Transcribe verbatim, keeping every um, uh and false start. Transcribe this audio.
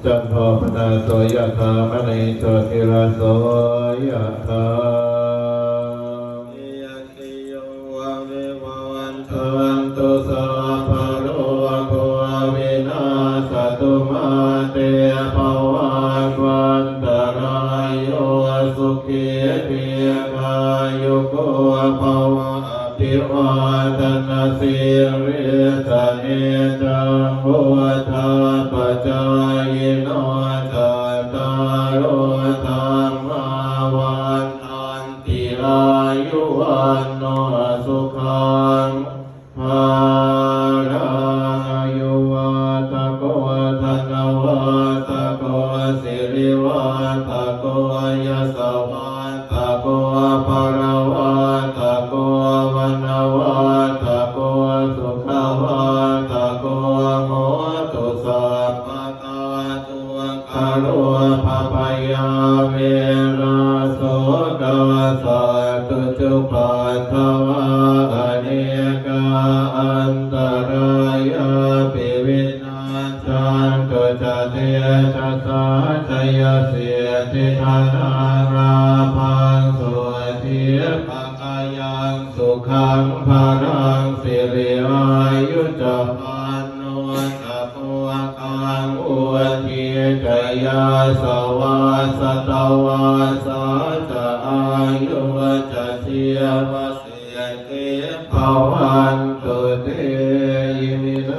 Cando paṇṇaraso yathā, maṇi jotiraso yathā. Sabbītiyo vivajjantu, sabbarogo vinassatu, mā te bhavatvantarāyo, sukhī dīghāyuko bhava. Abhivādanasīlissa niccaṃ vuḍḍhāpacāyino, cattāro dhammā vaḍḍhanti, āyu vaṇṇo sukhaṃ balaṃ. Āyuvaḍḍhako dhanavaḍḍhako sirivaḍḍhako yasavaḍḍhako balavaḍḍhako vaṇṇavaḍḍhako sukhavaḍḍhako hotu sabbadā. Dukkharogabhayā verā sokā sattu cupaddavā, anekā antarāyāpi vinassantu ca tejasā. Jayasiddhi dhanaṃ lābhaṃ sotthi bhāgyaṃ sukhaṃ balaṃ, siri āyu ca vaṇṇo ca bhogaṃ vuḍḍhī ca yasavā, satavassā ca āyu